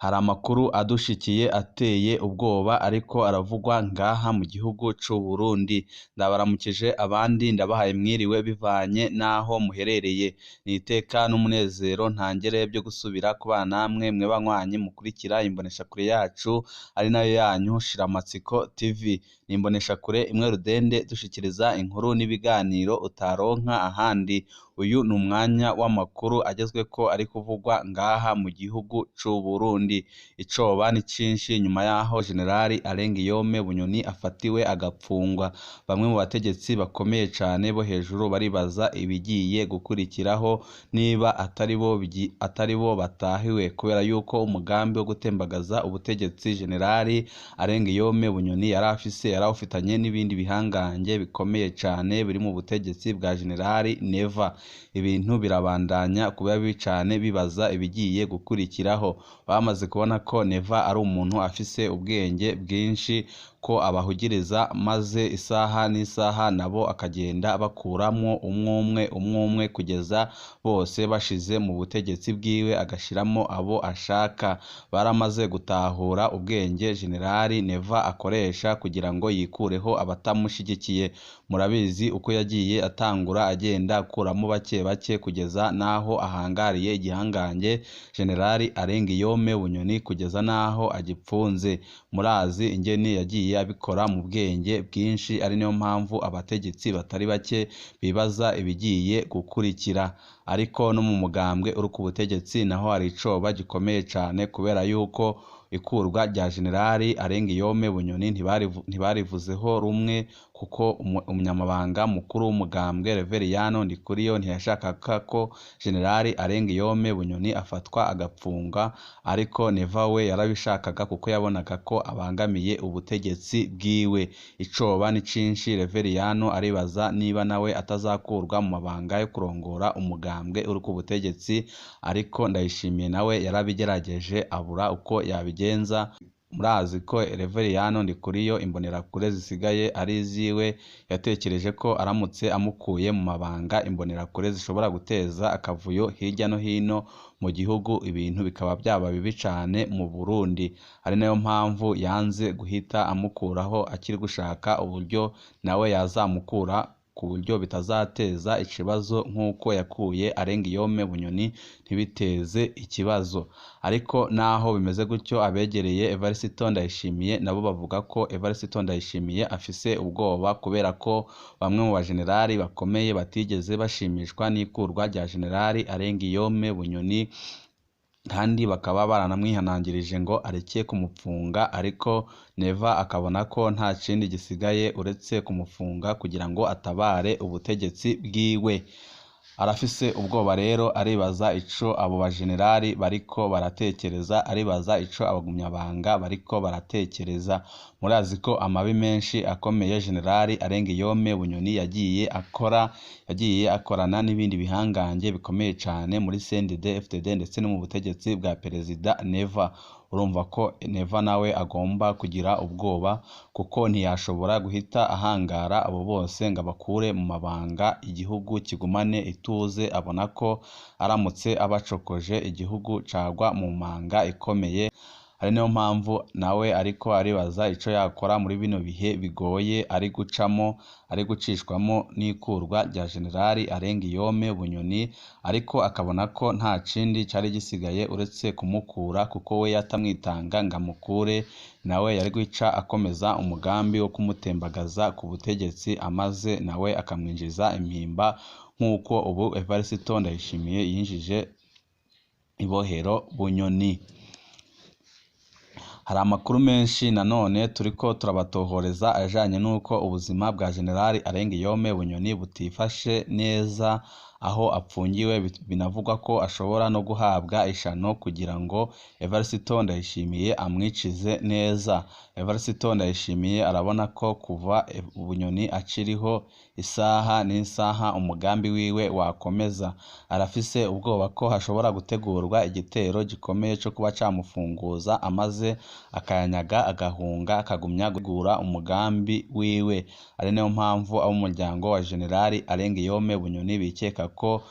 Hari amakuru adushikiye ateye ubwoba ariko aravugwa ngaha mu gihugu c'Uburundi. Ndabaramukije abandi ndabahaye mwiriwe bivanye n'aho muherereye. Ni iteka n'umunezero ntangere byo gusubira kubana namwe mwe banywanyi mukurikira imboneshakure yacu ari nayo yanyu Shiramatsiko TV. Ni imboneshakure imwe rudende dushikiriza inkuru n'ibiganiro utaronka ahandi. Uyu ni umwanya w'amakuru agezweko ari kuvugwa ngaha mu gihugu c'Uburundi. Icoba ni cinshi nyuma yaho Generali Alain Guillaume Bunyoni afatiwe agapfungwa. Bamwe mu bategetsi bakomeye cane bo hejuru baribaza ibigiye gukurikiraho niba atari bo batahiwe, kubera yuko umugambi wo gutembagaza ubutegetsi Generali Alain Guillaume Bunyoni yari afise yarawufitanye n'ibindi bihangange bikomeye cane biri mu butegetsi bwa Generali Neva. Ibintu birabandanya kuba bibi cane bibaza ibigiye gukurikiraho. Bamaze kubona ko Neva ari umuntu afise ubwenge bwinshi, ko abahugiriza maze isaha n'isaha nabo akagenda bakuramwo umwumwe umwumwe kugeza bose bashize mu butegetsi bwiwe, agashiramo abo ashaka. Baramaze gutahura ubwenge Generali Neva akoresha kugira ngo yikureho abatamushigikiye. Murabizi uko yagiye atangura agenda akuramo bake bake kugeza n'aho ahangariye igihangange Generali Alain Guillaume Bunyoni kugeza n'aho agipfunze. Murazi ingene yagiye abikora mu bwenge bwinshi, ari niyo mpamvu abategetsi batari bake bibaza ibigiye gukurikira. Ariko no mu mugambwe uri ku butegetsi naho hari icoba gikomeye cane, kubera yuko ikurwa rya Generali Alain Guillaume Bunyoni ntibarivuzeho rumwe, kuko umunyamabanga mukuru w'umugambwe Reveriyano Ndikuriyo ntiyashakaga ko Generali Alain Guillaume Bunyoni afatwa agapfungwa, ariko Neva we yarabishakaga kuko yabonaga ko abangamiye ubutegetsi bwiwe. Icoba ni cinshi, Reveriyano aribaza niba nawe atazakurwa mu mabanga yo kurongora umugambwe uri ku butegetsi, ariko Ndayishimiye nawe yarabigerageje abura uko yabigenza. Murazi ko Reveriyano Ndikuriyo imbonerakure zisigaye ari iziwe, yatekereje ko aramutse amukuye mu mabanga imbonerakure zishobora guteza akavuyo hirya no hino mu gihugu, ibintu bikaba byaba bibi cane mu Burundi. Ari nayo mpamvu yanze guhita amukuraho, akiri gushaka uburyo nawe yazamukura ku buryo bitazateza ikibazo nk'uko yakuye Alain Guillaume Bunyoni ntibiteze ikibazo. Ariko naho bimeze gutyo, abegereye Evariste Ndayishimiye nabo bavuga ko Evariste Ndayishimiye afise ubwoba, kubera ko bamwe mu bajenerali bakomeye batigeze bashimishwa n'ikurwa rya Generali Alain Guillaume Bunyoni, kandi bakaba baranamwihanangirije ngo areke kumupfunga, ariko Neva akabona ko nta kindi gisigaye uretse kumufunga kugira ngo atabare ubutegetsi bwiwe. Arafise ubwoba rero, aribaza ico abo bajenerali bariko baratekereza, aribaza ico abagumyabanga bariko baratekereza. Murazi ko amabi menshi akomeye Generali Alain Guillaume Bunyoni yagiye akora, yagiye akorana n'ibindi bihangange bikomeye cane muri CNDD FDD ndetse no mu butegetsi bwa Perezida Neva. Urumva ko Neva nawe agomba kugira ubwoba, kuko ntiyashobora guhita ahangara abo bose ngo abakure mu mabanga, igihugu kigumane ituze. Abona ko aramutse abacokoje igihugu cagwa mu manga ikomeye. Ari niyo mpamvu nawe ariko aribaza ico yakora muri bino bihe bigoye ari gucamo, ari gucishwamo n'ikurwa rya Generali Alain Guillaume Bunyoni, ariko akabona ko nta kindi cari gisigaye uretse kumukura, kuko we yatamwitanga ngo amukure, nawe yari guca akomeza umugambi wo kumutembagaza ku butegetsi, amaze nawe akamwinjiza impimba nk'uko ubu Evariste Ndayishimiye yinjije ibohero Bunyoni. Hari amakuru menshi nanone turiko turabatohoreza ajanye n'uko ubuzima bwa Generali Alain Guillaume Bunyoni butifashe neza aho apfungiwe, binavugwa ko ashobora no guhabwa ishano kugira ngo Evariste Ndayishimiye amwicize neza. Evariste Ndayishimiye arabona ko kuva Bunyoni akiriho isaha n'isaha umugambi wiwe wakomeza. Arafise ubwoba ko hashobora gutegurwa igitero gikomeye co kuba camufunguza, amaze akayanyaga agahunga, akagumya gutegura umugambi wiwe. Ari nayo mpamvu abo mu muryango wa Generali Alain Guillaume Bunyoni bikeka ko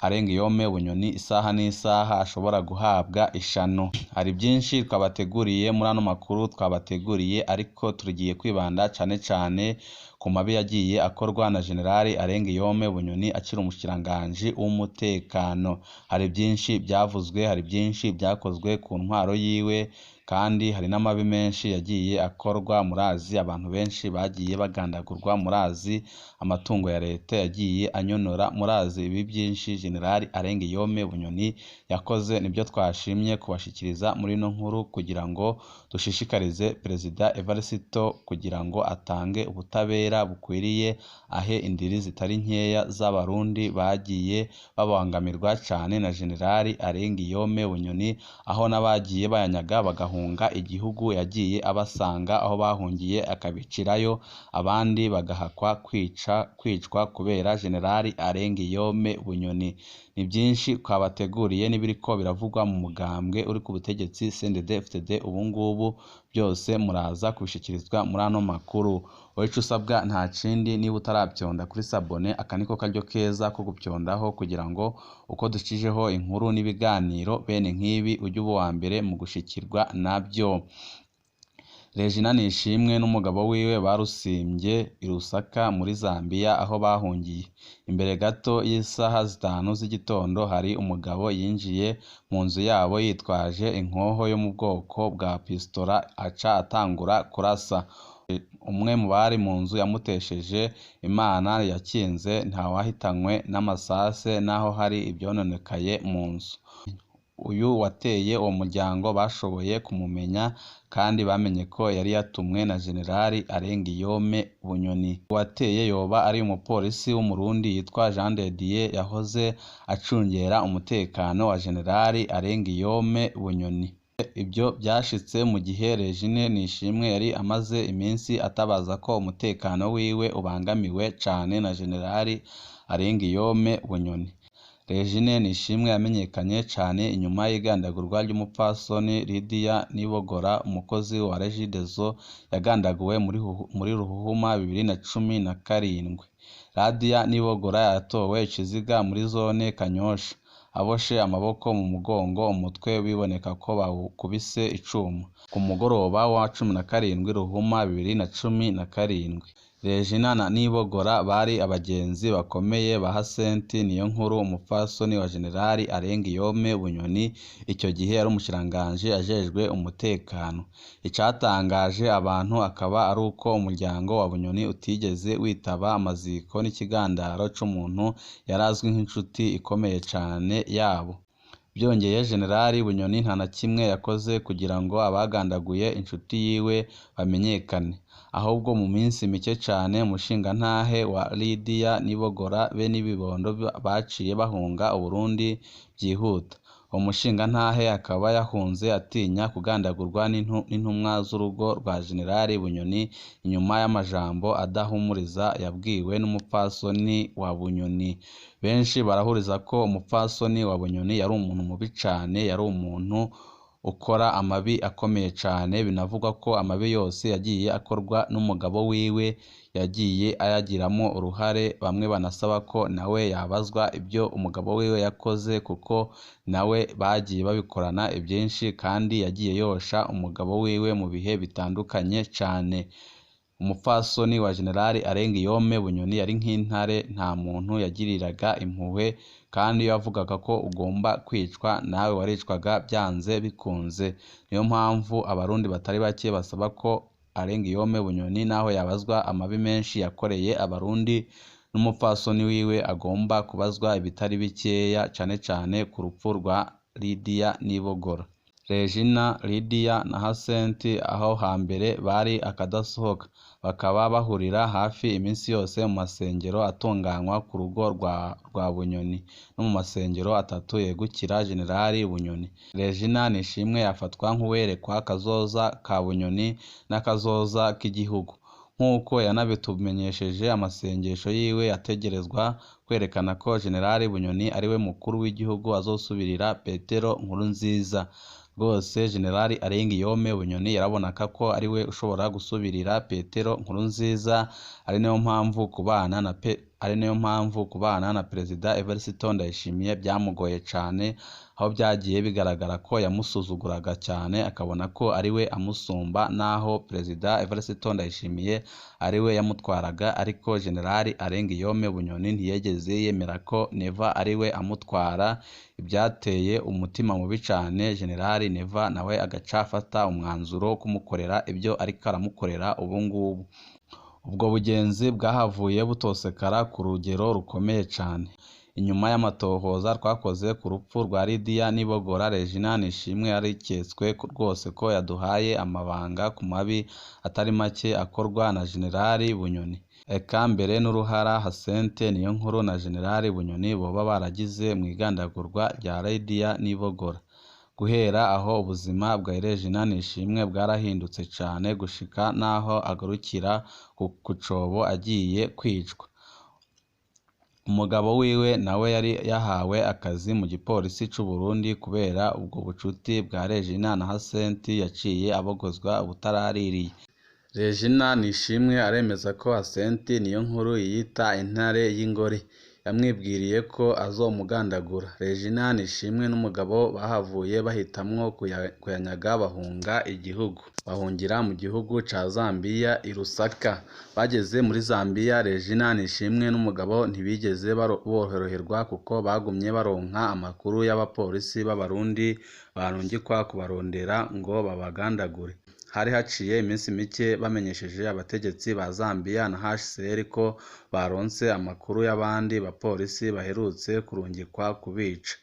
Arengiyome Bunyoni isaha n'isaha ashobora guhabwa ishano. Hari byinshi twabateguriye muri ano makuru twabateguriye, ariko tugiye kwibanda cane cane ku mabi yagiye akorwa na Generali Arengiyome Bunyoni akiri umushikiranganji w'umutekano. Hari byinshi byavuzwe, hari byinshi byakozwe ku ntwaro yiwe, kandi hari n'amabi menshi yagiye akorwa. Murazi abantu benshi bagiye bagandagurwa, murazi amatungo ya leta yagiye anyonora, murazi ibi byinshi Generali Arengiyome Bunyoni yakoze. Nibyo twashimye kubashikiriza muri ino nkuru kugira ngo dushishikarize Perezida Evariste kugira ngo atange ubutabera bukwiriye, ahe indiri zitari nkeya z'abarundi bagiye babangamirwa cane na Generali Arengiyome Bunyoni, aho n'abagiye bayanyaga bagahunga igihugu yagiye abasanga aho bahungiye akabicirayo, abandi bagahakwa kwicwa kubera Generali Arengiyome Bunyoni. Ni byinshi twabateguriye n'ibiriko biravugwa mu mugambwe uri ku butegetsi CNDD-FDD ubu ngubu, byose muraza kubishikirizwa muri ano makuru. Wowe ico usabwa nta kindi, niba utaravyonda kuri sabone, aka niko karyo keza ko gupyondaho kugira ngo uko dushijeho inkuru n'ibiganiro bene nk'ibi ujye uba uwa mbere mu gushikirwa nabyo. Regina Nishimwe n'umugabo wiwe barusimbye i Lusaka muri Zambia aho bahungiye. Imbere gato y'isaha 5 z'igitondo hari umugabo yinjiye mu nzu yabo yitwaje inkoho yo mu bwoko bwa pistola aca atangura kurasa. Umwe mu bari mu nzu yamutesheje Imana yakinze, ntawahitanywe n'amasase naho hari ivyononekaye mu nzu. Uyu wateye uwo muryango bashoboye kumumenya kandi bamenye ko yari yatumwe na Generali Arengiyome Bunyoni. Uwateye yoba ari umupolisi w'umurundi yitwa Jean de Dieu yahoze acungera umutekano wa Generali Arengiyome Bunyoni. Ibyo byashitse mu gihe Regine Nishimwe yari amaze iminsi atabaza ko umutekano wiwe ubangamiwe cane na Generali Arengiyome Bunyoni. Regine Nishimwe yamenyekanye cane inyuma y'igandagurwa ry'umupfasoni Lydia Nibogora, umukozi wa Regideso yagandaguwe muri Ruhuhuma 2017. Lydia Nibogora yatowe ikiziga muri zone Kanyosha, aboshe amaboko mu mugongo, umutwe biboneka ko bawukubise icuma. Ku mugoroba wa 17 Ruhuma 2017. Regina na Nibogora bari abagenzi bakomeye ba Hasenti Niyonkuru, umupfasoni wa Generali Arengiyome Bunyoni, icyo gihe yari umushikiranganji ajejwe umutekano. Icatangaje abantu akaba ari uko umuryango wa Bunyoni utigeze witaba amaziko n'ikigandaro c'umuntu yari azwi nk'inshuti ikomeye cane yabo. Byongeye Generali Bunyoni nta na kimwe yakoze kugira ngo abagandaguye inshuti yiwe bamenyekane. Ahubwo mu minsi mike cane umushingantahe wa Lydia Nibogora be n'ibibondo baciye bahunga Uburundi byihuta. Uwo mushingantahe akaba yahunze atinya kugandagurwa n'intumwa z'urugo rwa Generali Bunyoni inyuma y'amajambo adahumuriza yabwiwe n'umupfasoni wa Bunyoni. Benshi barahuriza ko umupfasoni wa Bunyoni yari umuntu mubi cane, yari umuntu ukora amabi akomeye cane. Binavugwa ko amabi yose yagiye akorwa n'umugabo wiwe yagiye ayagiramo uruhare. Bamwe banasaba ko nawe yabazwa ibyo umugabo wiwe yakoze, kuko nawe bagiye babikorana ibyinshi kandi yagiye yosha umugabo wiwe mu bihe bitandukanye cane. Umupfasoni wa Generali Arengiyome Bunyoni yari nk'intare, nta muntu yagiriraga impuhwe, kandi iyo yavugaga ko ugomba kwicwa nawe waricwaga byanze bikunze. Niyo mpamvu abarundi batari bake basaba ko Arengiyome Bunyoni naho yabazwa amabi menshi yakoreye abarundi n'umupfasoni wiwe agomba kubazwa ibitari bikeya, cane cane ku rupfu rwa Lydia Nibogora. Regina, Lydia na Hasenti aho hambere bari akadasohoka, bakaba bahurira hafi iminsi yose mu masengero atunganywa ku rugo rwa Bunyoni no mu masengero atatu yegukira Generali Bunyoni. Regina Nishimwe yafatwa nk'uwerekwa kazoza ka Bunyoni n'akazoza k'igihugu. Nk'uko yanabitumenyesheje, amasengesho yiwe yategerezwa kwerekana ko Generali Bunyoni ariwe mukuru w'igihugu azosubirira Petero Nkurunziza. Rwose Generali Arengiyome Bunyoni yarabonaka ko ariwe ushobora gusubirira Petero Nkurunziza, ari nayo mpamvu kubana Ari nayo mpamvu kubana na Perezida Evariste Ndayishimiye byamugoye cane, aho byagiye bigaragara ko yamusuzuguraga cyane, akabona ko ari we amusumba, naho Perezida Evariste Ndayishimiye ari we yamutwaraga. Ariko Generali Arengiyome Bunyoni ntiyigeze yemera ko Neva ari we amutwara, ibyateye umutima mubi cane Generali Neva, nawe agaca afata umwanzuro wo kumukorera ibyo ariko aramukorera ubu ngubu. Ubwo bugenzi bwahavuye butosekara ku rugero rukomeye cane. Inyuma y'amatohoza twakoze ku rupfu rwa Lydia Nibogora, Regina Nishimwe yariketswe rwose ko yaduhaye amabanga ku mabi atari make akorwa na Generali Bunyoni. Eka mbere n'uruhara Hasente Niyonkuru na Generali Bunyoni boba baragize mu igandagurwa rya Lydia Nibogora. Guhera aho ubuzima bwa Regina Nishimwe bwarahindutse cane, gushika naho agarukira ku cobo agiye kwicwa. Umugabo wiwe nawe yari yahawe akazi mu gipolisi c'u Burundi kubera ubwo bucuti bwa Regina na Hasenti, yaciye abogozwa ubutaraririye. Regina Nishimwe aremeza ko Hasenti Niyonkuru yiyita intare y'ingore, yamwibwiriye ko azomugandagura. Regina Nishimwe n'umugabo bahavuye bahitamwo kuyanyaga bahunga igihugu, bahungira mu gihugu ca Zambiya i Lusaka. Bageze muri Zambiya, Regina Nishimwe n'umugabo ntibigeze boroherwa kuko bagumye baronka amakuru y'abapolisi b'Abarundi barungikwa kubarondera ngo babagandagure. Hari haciye iminsi mike bamenyesheje abategetsi ba Zambiya na HCR ko baronse amakuru y'abandi bapolisi baherutse kurungikwa kubica.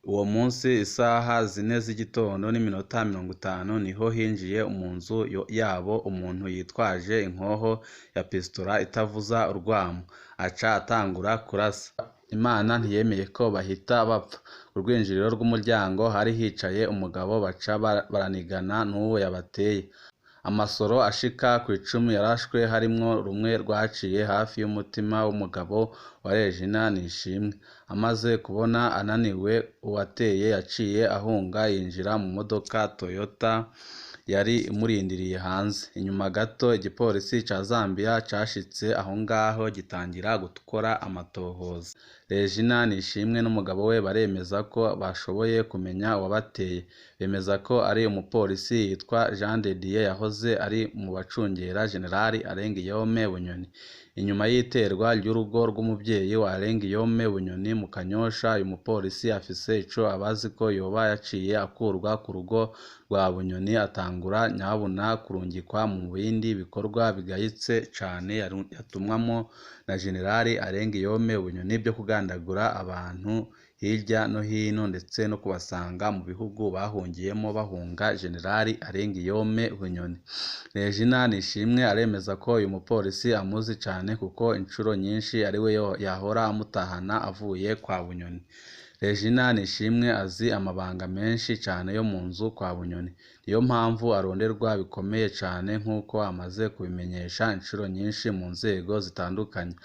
Uwo munsi isaha 4 z'igitondo n'iminota 50 niho hinjiye mu nzu yabo umuntu yitwaje inkoho ya pistola itavuza urwamo, aca atangura kurasa. Imana ntiyemeye ko bahita bapfa. Ku rwinjiriro rw'umuryango hari hicaye umugabo, baca baranigana n'uwo yabateye. Amasoro ashika ku 10 yarashwe, harimwo rumwe rwaciye hafi y'umutima w'umugabo wa Regina Nishimwe. Amaze kubona ananiwe, uwateye yaciye ahunga yinjira mu modoka Toyota yari imurindiriye hanze. Inyuma gato igipolisi ca Zambiya cashitse aho ngaho gitangira gukora amatohoza. Regina Nishimwe n'umugabo we baremeza ko bashoboye kumenya uwabateye. Bemeza ko ari umupolisi yitwa Jean de Dieu yahoze ari mu bacungera Generali Arengiyome Bunyoni. Inyuma y'iterwa ry'urugo rw'umuvyeyi wa Arengiyome Bunyoni mu Kanyosha, uyu mupolisi afise ico abazi ko yoba yaciye akurwa ku rugo rwa Bunyoni atangura nyabuna kurungikwa mu bindi bikorwa bigayitse cane yatumwamo na Generali Arengiyome Bunyoni byo kugandagura abantu hirya no hino, ndetse no kubasanga mu bihugu bahungiyemo bahunga Generali Arengiyome Bunyoni. Regina Nishimwe aremeza ko uyu mupolisi amuzi cane kuko incuro nyinshi ariwe yahora amutahana avuye kwa Bunyoni. Regina Nishimwe azi amabanga menshi cane yo mu nzu kwa Bunyoni, niyo mpamvu aronderwa bikomeye cane nk'uko amaze kubimenyesha incuro nyinshi mu nzego zitandukanye.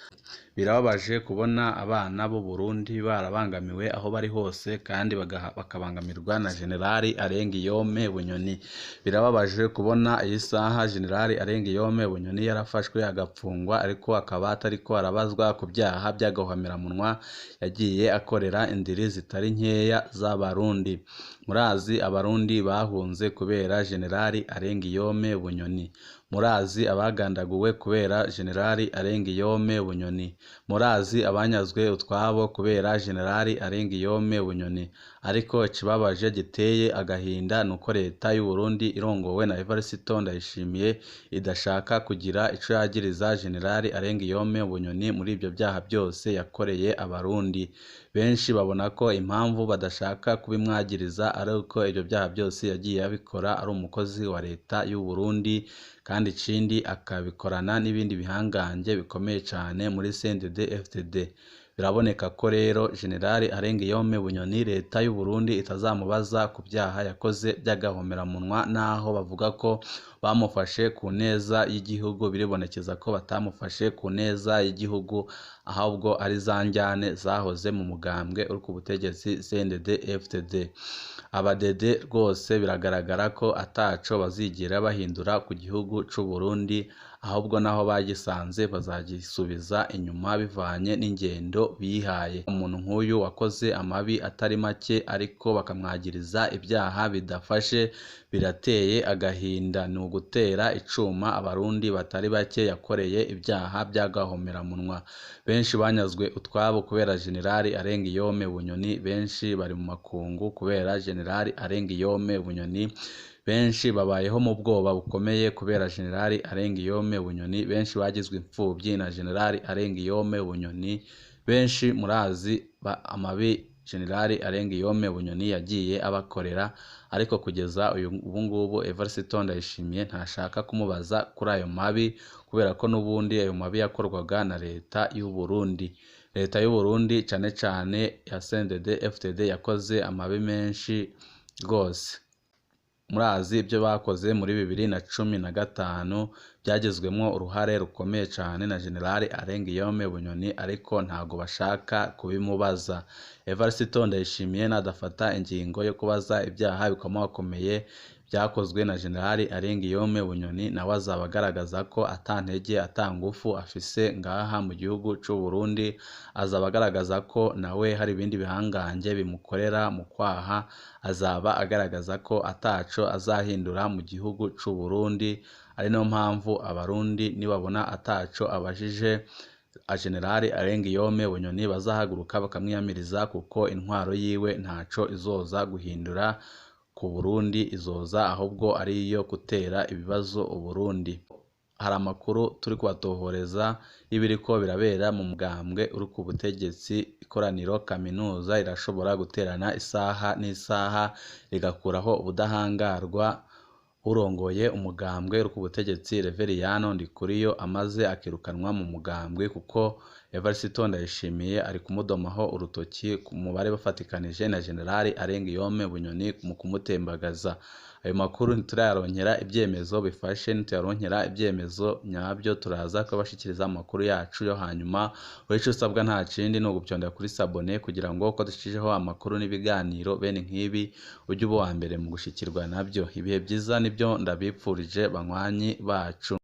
Birababaje kubona abana b'u Burundi barabangamiwe aho bari hose, kandi bakabangamirwa na Generali Arengiyome Bunyoni. Birababaje kubona iyi saha Generali Arengiyome Bunyoni yarafashwe agapfungwa, ariko akaba atariko arabazwa ku byaha by'agahomamunwa yagiye akorera indiri zitari nkeya z'Abarundi. Murazi Abarundi bahunze kubera Generali Arengiyome Bunyoni. Murazi abagandaguwe kubera Generali Arengiyome Bunyoni. Murazi abanyazwe utwabo kubera Generali Arengiyome Bunyoni. Ariko ikibabaje giteye agahinda nuko leta y'u Burundi irongowe na Evariste Ndayishimiye idashaka kugira ico yagiriza Generali Arengiyome Bunyoni muri ibyo byaha byose yakoreye Abarundi. Benshi babona ko impamvu badashaka kubimwagiriza ari uko ibyo byaha byose yagiye abikora ari umukozi wa leta y'u Burundi, kandi ikindi akabikorana n'ibindi bihangange bikomeye cane muri CNDD-FDD. Biraboneka ko rero Generali Arengiyome Bunyoni leta y'u Burundi itazamubaza ku byaha yakoze by'agahomamunwa, naho bavuga ko bamufashe ku neza y'igihugu. Biribonekeza ko batamufashe ku neza y'igihugu, ahubwo ari za njyane zahoze mu mugambwe uri ku butegetsi CNDD-FDD. Abadede rwose biragaragara ko ataco bazigera bahindura ku gihugu c'u Burundi, ahubwo naho bagisanze bazagisubiza inyuma bivanye n'ingendo bihaye. Umuntu nk'uyu wakoze amabi atari make ariko bakamwagiriza ibyaha bidafashe, birateye agahinda. Ni ugutera icuma abarundi batari bake yakoreye ibyaha by'agahomeраmunwa. Benshi banyazwe utwabo kubera Generali Arengiyome Bunyoni, benshi bari mu makungu kubera Generali Arengiyome Bunyoni, benshi babayeho mu bwoba bukomeye kubera Generali Arengiyome Bunyoni, benshi bagizwe imfubyi na Generali Arengiyome Bunyoni, benshi murazi amabi Generali Arengiyome Bunyoni yagiye abakorera, ariko kugeza ubu ngubu Evariste Ndayishimiye ntashaka kumubaza kuri ayo mabi, kubera ko n'ubundi ayo mabi yakorwaga na leta y'u Burundi. Leta y'u Burundi cane cane ya CNDD FDD yakoze amabi menshi rwose. Murazi ibyo bakoze muri 2015 byagizwemwo uruhare rukomeye cane na Generali Arengiyome Bunyoni, ariko ntago bashaka kubimubaza. Evariste Ndayishimiye nadafata ingingo yo kubaza ibyaha bikomakomeye byakozwe na Generali Arengiyome Bunyoni, nawe azaba agaragaza ko ata ntege ata ngufu afise ngaha mu gihugu c'u Burundi, azaba agaragaza ko nawe hari ibindi bihangange bimukorera mu kwaha, azaba agaragaza ko ataco azahindura mu gihugu c'u Burundi. Ari nayo mpamvu abarundi nibabona ataco abajije Generali Arengiyome Bunyoni bazahaguruka bakamwiyamiriza, kuko intwaro yiwe ntaco izoza guhindura ku Burundi, izoza ahubwo ari iyo gutera ibibazo Uburundi. Hari amakuru turi kubatohoreza y'ibiriko birabera mu mugambwe uri ku butegetsi. Ikoraniro kaminuza irashobora guterana isaha n'isaha rigakuraho ubudahangarwa urongoye umugambwe uri ku butegetsi Reveriyano Ndikuriyo, amaze akirukanwa mu mugambwe kuko Evariste Ndayishimiye ari kumudomaho urutoki ku mubare bafatikanije na Generali Arengiyome Bunyoni mu kumutembagaza. Ayo makuru ntiturayaronkera ibyemezo bifashe, ntituyaronkera ibyemezo nyabyo, turaza kubashikiriza amakuru yacu yo hanyuma. Ico usabwa nta kindi ni ugupyonda kuri sabone kugira ngo uko dushijeho amakuru n'ibiganiro bene nk'ibi ujye uba uwa mbere mu gushikirwa nabyo. Ibihe byiza nibyo ndabipfurije banywanyi bacu.